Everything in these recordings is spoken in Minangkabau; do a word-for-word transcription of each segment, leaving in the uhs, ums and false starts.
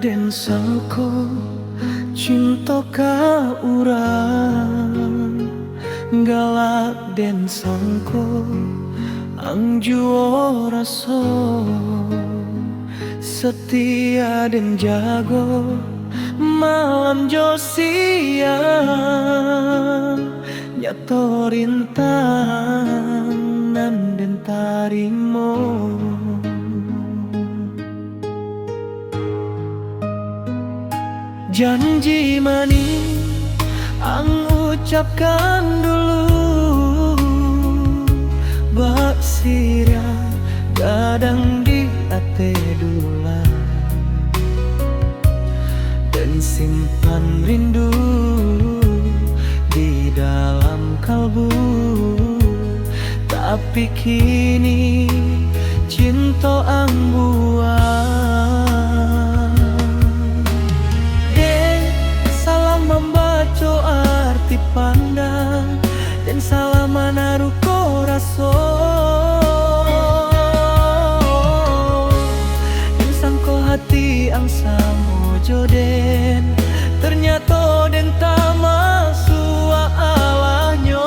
Den sangko cinto ka urang, galak den sangko ang juo raso. Satia den jago malam jo siang, nyato rintang nan den tarimo. Janji manih ang ucapkan dulu, bak siriah gadang di ateh dulang. Den simpan rindu di dalam kalbu, tapi kini cinto ang buang. Den salah mambaco arti pandang, den salah manaruh ko raso. Den sangko hati ang samo jo den, ternyato den tamasuak alahnyo.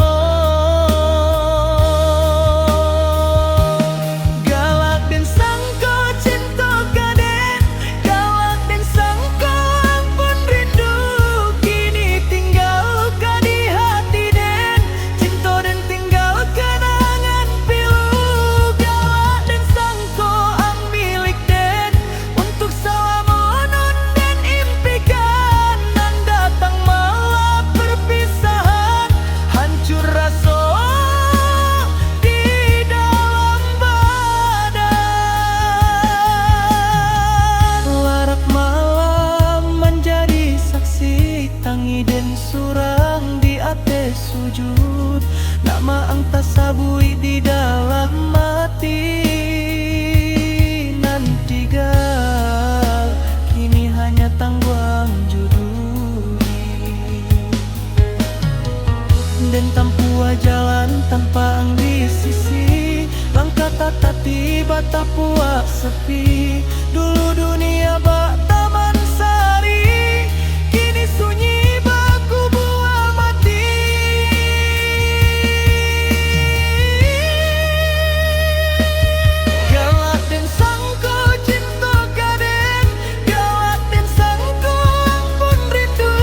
Galak den sangko cinto ka den, galak den sangko ang pun rindu, kini tinggal ka di hati den. Cinto den tinggal kanangan pilu, galak den sangko ang milik den. Untuak salamo nan den impikan, nan datang malah perpisahan, hancur raso di dalam badan. Larak malam manjadi saksi, tangi den surang di ateh sujud, nama ang tasabuik di dalam ati. Nan tinggal kini hanya tangguang jo duih. Den tampuah jalan tanpa ang di sisi, langkah tatati batapuak sepi. Dulu dunia bak taman sari, kini sunyi bak kubua mati. Galak den sangko cinto ka den, galak den sangko ang pun rindu,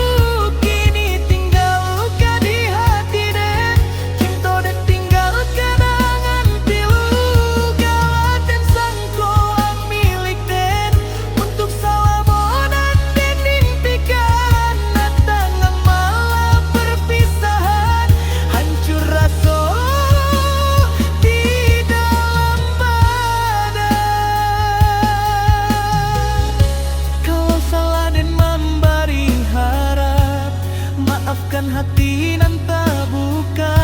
kini tinggal ka di hati den. Cinto den tinggal kanangan pilu, galak den sangko ang milik den. Untuak salamo nan den impikan, datang ang malah perpisahan, hancur raso di dalam badan. Kalau salah den mambari harap, maafkan hati nan tabuka,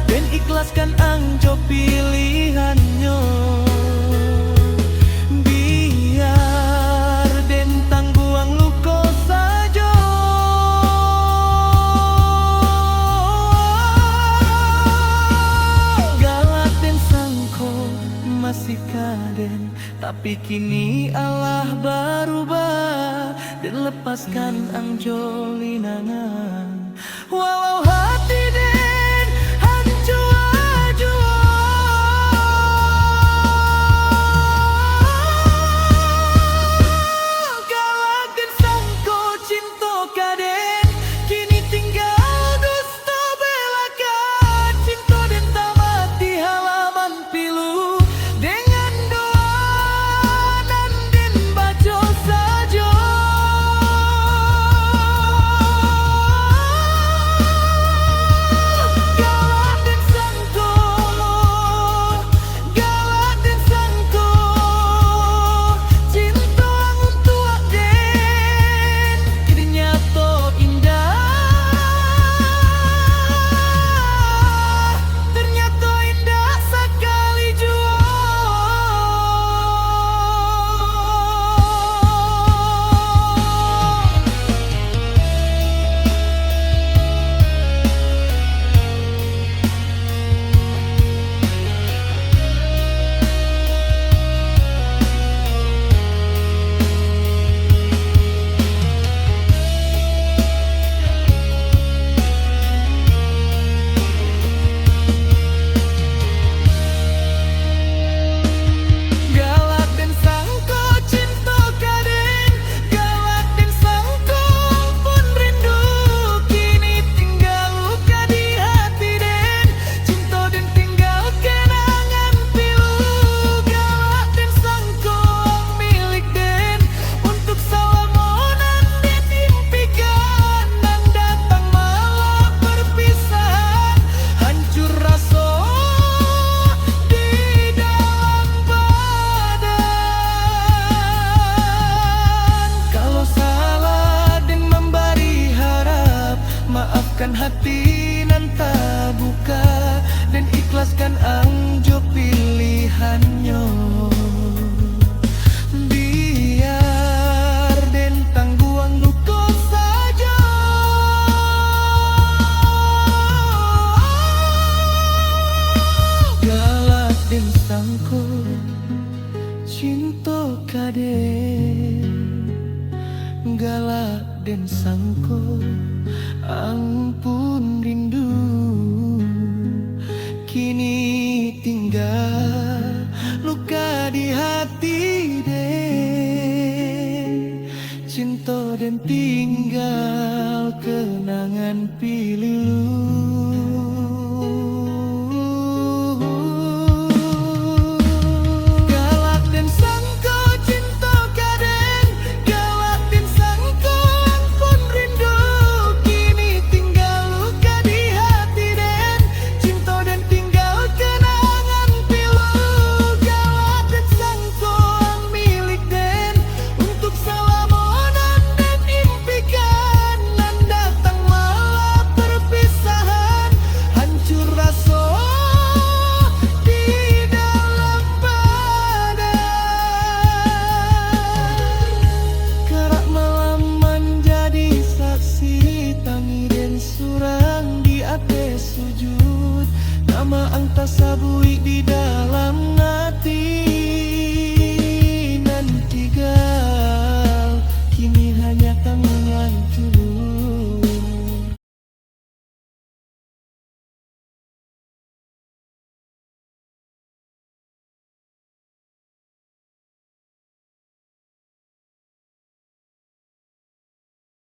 den ikhlaskan ang jo pilihannyo. Biar den tangguang luko sajo. Galak den sangko masih ka den, tapi kini alah barubah. Den lepaskan ang jo linangan, walau hati den hancua juo. Galak den sangko cinto ka den, kini tinggal dusto belaka. Cinto den tamat di halaman pilu, dengan doa nan den baco sajo. Hati nan tabuka, den ikhlaskan ang jo pilihannyo. Biar den tangguang luko sajo. Galak den sangko cinto ka den, galak den sangko ang pun rindu. Kini tingga luka di hati den, cinto den tinggal kenangan pilu. Galak den sangko cinto ka den, galak den sangko ang pun rindu. Kini tingga luka di hati den, cinto den tinggal kenangan pilu. Galak den sangko ang milik den, untuk salamo nan den impikan, nan datang malah perpisahan, hancur raso di dalam badan. Karak malam manjadi saksi, tangih den surang di ateh sujud, nama ang tasabuik di dalam ati.